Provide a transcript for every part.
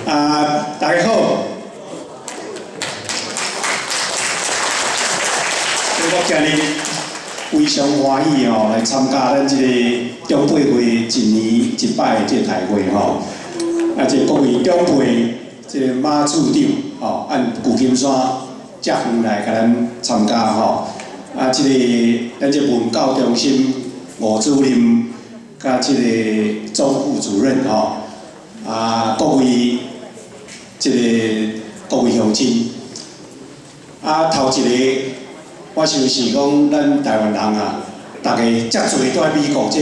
啊，大家好。我今日非常歡喜吼，來參加咱這個長輩會一年一擺的這個大會吼。啊，這各位長輩，這個馬處長吼，按舊金山遮遠來共咱參加吼。啊，這個咱這文教中心吳主任，佮這個鍾副主任吼，啊，各位這個各位鄉親，啊，頭一个，我相信講咱台灣人啊，逐家遮濟蹛美國，這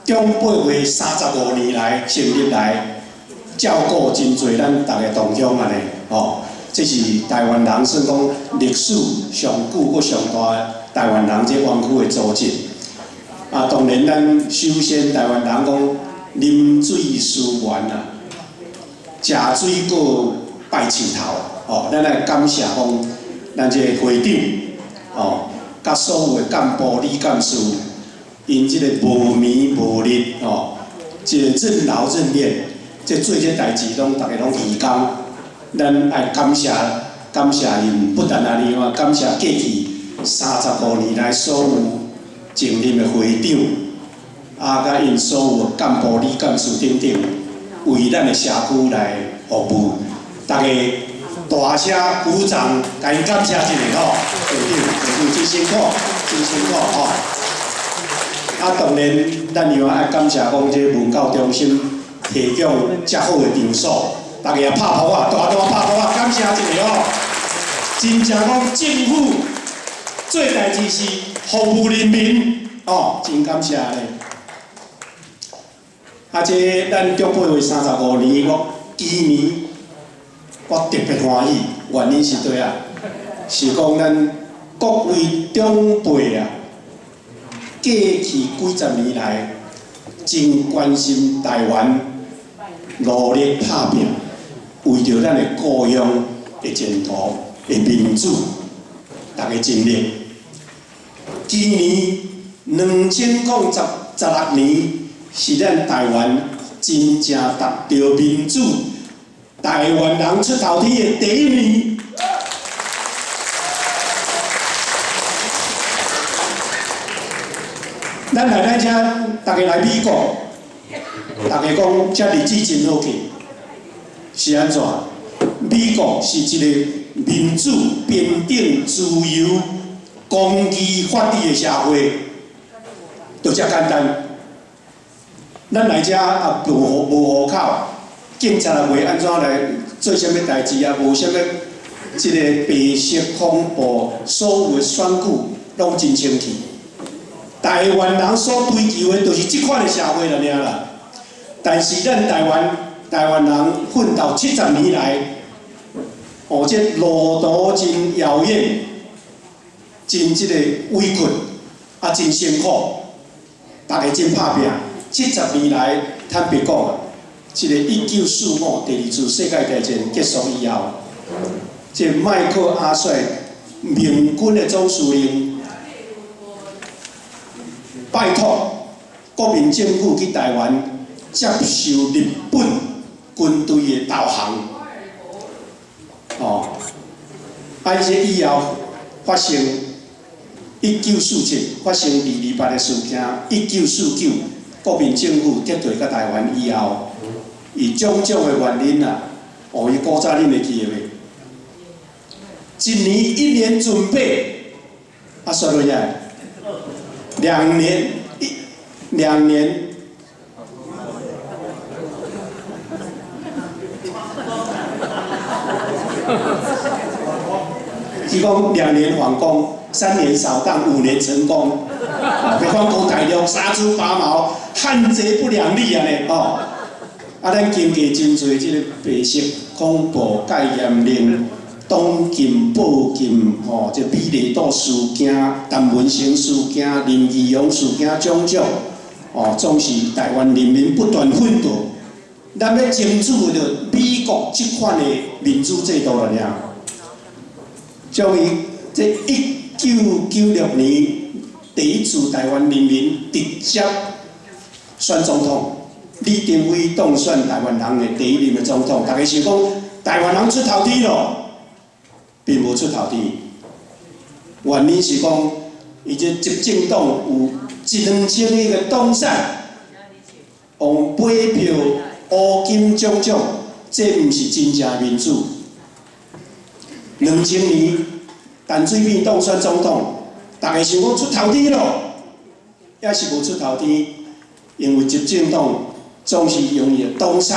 長輩會35年來成立來，照顧真濟咱逐家同鄉按呢，吼，這是台灣人算講歷史上久閣上大台灣人這灣區的組織。啊，當然咱首先台灣人講啉水思源啊，食水果拜樹頭，吼，咱愛感謝講咱這个會長。哦，佮所有的幹部、理幹事，𪜶這个無眠無日，哦，這个任勞任怨，這做這代誌攏逐家攏義工，咱愛感謝感謝𪜶，不但按呢嘛，感謝過去35年來所有前任的會長，啊，佮𪜶所有的幹部、理幹事等等，為咱的社區來服務，逐家。大聲鼓掌，共𪜶感謝一下吼，會長，會長真辛苦，真辛苦吼。啊，當然，咱又愛感謝講這文教中心提供遮好的場所，逐家也拍噗仔，大大拍噗仔，感謝一下吼。真正講政府做代誌是服務人民，哦，真感謝咧。啊，這咱長輩會35年，我今年。我特別歡喜，原因是佗啊？是講咱各位長輩啊，過去幾十年來，真關心台灣，努力拍拚，為著咱的故鄉的前途的民主，逐家盡力。今年2016年，是咱台灣真正達到民主。台灣人出頭天的第一年，咱來咱遮，逐家來美國，逐家講遮日子真好過，是按怎？美國是一個民主、平等、自由、公義、法治的社會，就遮簡單。咱來遮也無無戶口。警察也袂按怎來做啥物代誌啊？無啥物這個白色恐怖，所有的選舉攏真清氣。台灣人所追求的，就是這款的社會爾啦。但是咱台灣台灣人奮鬥70年來，哦，這路途真遙遠，真這個委屈，啊，真辛苦，逐家真拍拚。70年來，坦白講啊。這个1945第二次世界大戰結束以後，這个麥克阿瑟盟軍的總司令拜託國民政府去台灣接受日本軍隊的投降。哦，啊，這以後發生1947發生228的事件，1949國民政府撤退到台灣以後。伊種種的原因啊，哦，伊古早恁會記得袂？一年一年準備，啊，煞落來，兩年一兩年，伊講2年反攻，3年掃蕩，5年成功，啊，欲反攻大陸，殺出拔毛，漢賊不兩立按呢，哦。啊，咱經過真濟這个白色恐怖戒嚴令、黨禁、報禁，吼，這美麗島事件、陳文成事件、林義雄事件，種種，哦，總是台灣人民不斷奮鬥。咱欲爭取著美國這款的民主制度爾。將伊這1996年第一次台灣人民直接選總統。李登輝當選台灣人的第一任的總統，大家想講台灣人出頭天咯，並無出頭天。原因是講，伊這執政黨有一兩千個黨產，用買票、烏金種種，這毋是真正民主。2000年，陳水扁當選總統，大家想講出頭天咯，也是無出頭天，因為執政黨總是用伊的黨產，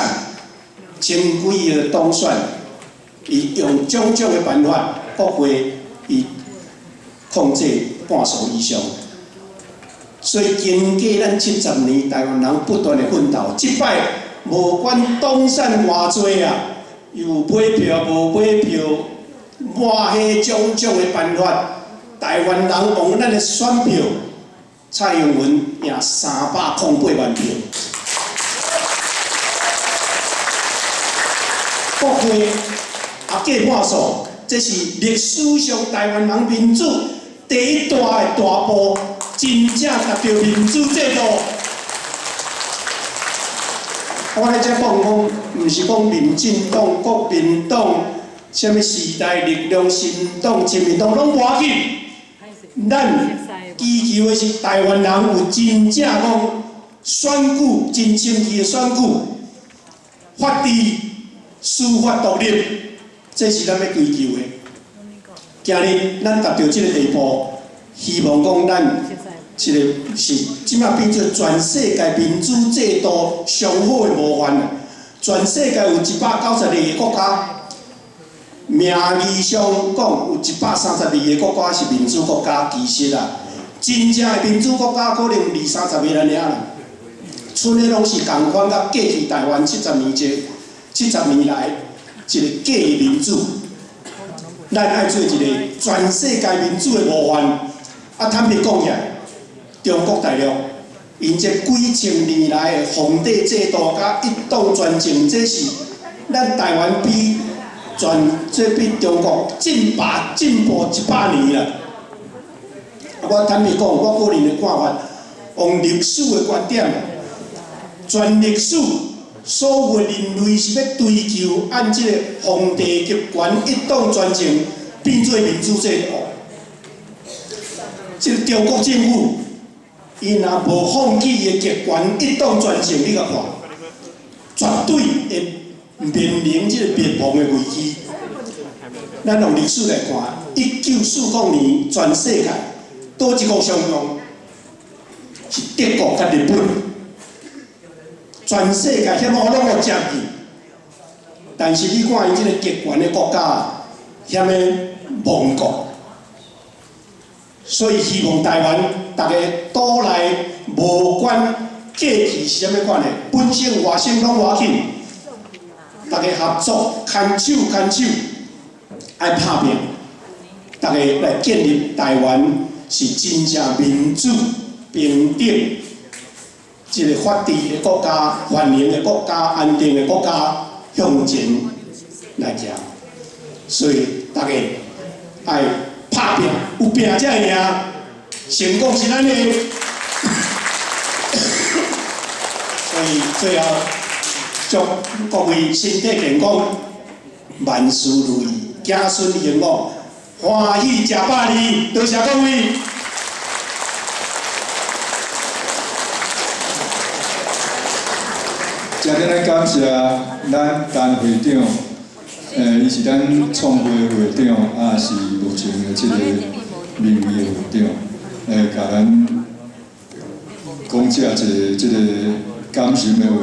千幾個當選，伊用種種的辦法，國會伊控制半數以上。所以經過咱70年台灣人不斷的奮鬥，這擺無管黨產偌濟啊，有買票無買票，抹黑種種的辦法，台灣人用咱的選票，蔡英文贏308萬票。國會也過半數，這是歷史上台灣人民主第一大的大步，真正達到民主制度。我咧遮講講，毋是講民進黨、國民黨，啥物時代力量、新黨、親民黨，攏無要緊。咱追求的是台灣人有真正講選舉，真清氣的選舉，法治、司法獨立，這是咱欲追求的。今日咱達到這個地步，希望講咱這個是這馬變做全世界民主制度上好的模範。全世界有192個國家，名義上講有132個國家是民主國家，其實啊，真正的民主國家可能二三十個爾啦。賰的攏是仝款，佮過去台灣70年前、70年來一個假民主。咱愛做一個全世界民主的模範。啊，坦白講起來，中國大陸𪜶這幾千年來的皇帝制度佮一黨專政，這是咱台灣比全這比中國進步100年啦。我坦白講，我個人的看法，用歷史的觀點，全歷史所有人類是欲追求按這個皇帝集權一黨專政變做民主制度。這個中國政府，伊若無放棄伊的極權一黨專政，你共看，絕對會面臨這個滅亡的危機。咱用歷史來看，1940年全世界佗一國相共，是德國佮日本，全世界遐物攏予佔去。但是你看伊這個極權的國家，遐物亡國。所以希望台灣逐家島內無管過去是啥物款的，本省外省攏無要緊，逐家合作，牽手牽手，愛拍拚，逐家來建立台灣是真正民主、平等、一個法治的國家、繁榮的國家、安定的國家向前來行。所以逐家愛拍拚，有拚才會贏，成功是咱的。所以最後祝各位身體健康，萬事如意，子孫興旺，歡喜食百二。多謝各位。誠真來感謝咱陳會長，伊是咱創會的會長，也是目前的這個名譽的會長，共咱講這一個這個感心的話。